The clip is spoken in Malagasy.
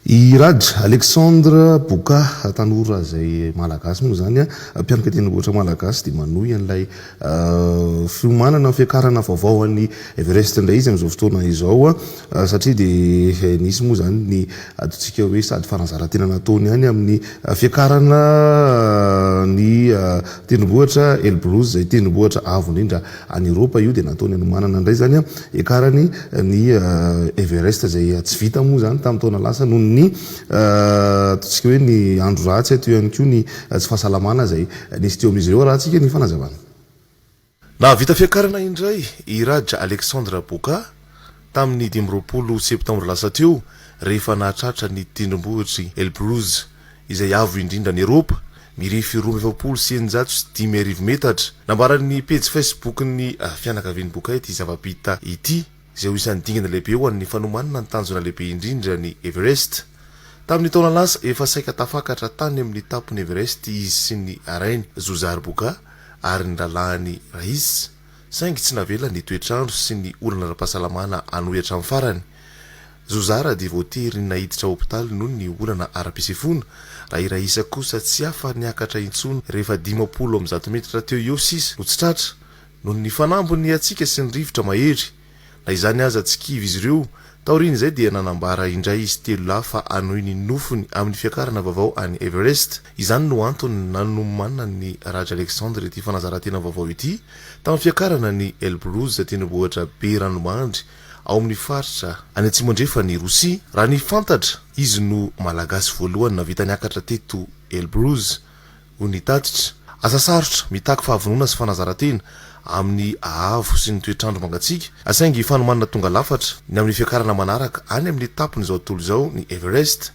I Raj Alexandre Boka, tanora izay Malagasy moa izany, mpianaka tendrombohitra Malagasy dia manohy an'ilay fiomanana fiakarana vaovao an'i Everest indray izy amin'izao fotoana izao satria dia nisy moa izany ny ataontsika hoe sady fanazaran-tena nataony ihany amin'ny fiakarana ny tendrombohitra Elbrus izay tendrombohitra avo indrindra any Eoropa io dia nataony hanomanana indray izany hiakarany ny Everest izay tsy vita moa izany tamin'ny taona lasa noho ny ataontsika hoe ny andro ratsy teo ihany koa ny tsy fahasalamana izay nisy teo amin'izy ireo arahantsika ny fanazavana. Nahavita fiakarana indray i Raja Alexandre Boka tamin'ny 25 septambra lasa teo rehefa nahatratra ny tendrombohitr'i Elbrus izay avo indrindra any Eropa, mirefy 642 metatra. Nambaran'ny pejy Facebook-n'ny fianakavian'i Boka ity zava-bita ity, izay ho isan'ny dingana lehibe ho an'ny fanomanana ny tanjona lehibe indrindra ny Everest. Tamin'ny taona lasa, efa saika tafakatra tany amin'ny tampon'i Everest izy sy ny rainy Zuzar Boka ary ny rahalahiny Rais, saingy tsy navela ny toetr'andro sy ny olana ara-pahasalamana hanohy hatramin'ny farany. Zozara dia voatery naiditra hopitaly noho ny olana ara-pisefoana, raha i Raissa kosa tsy afa-niakatra intsony rehefa 150 metatra teo eo sisa no tsy tratra, noho ny fanambin'ny hatsiaka sy ny rivotra mahery. Na izany aza tsy kivy izy ireo, taorian'izay dia nanambara indray izy telo lahy fa hanohy ny nofiny amin'ny fiakarana vaovao any Everest. Izany no antony nanomanan'i Raja Alexandre ity fanazaran-tena vaovao ity tamin'ny fiakarana ny Elbrus, tendrombohitra be ranomandry ao amin'ny faritra any atsimo-andrefan'i Rosia. Raha ny fantatra, izy no Malagasy voalohany nahavita niakatra teto Elbrus, hoy ny tatitra. Asa sarotra, mitaky fahavonona sy fanazaran-tena amin'ny haavo sy ny toetr'andro mangatsiaka, saingy fanomanana tonga lafatra ny amin'ny fiakarana manaraka any amin'ny tampon'izao tontolo izao ny Everest.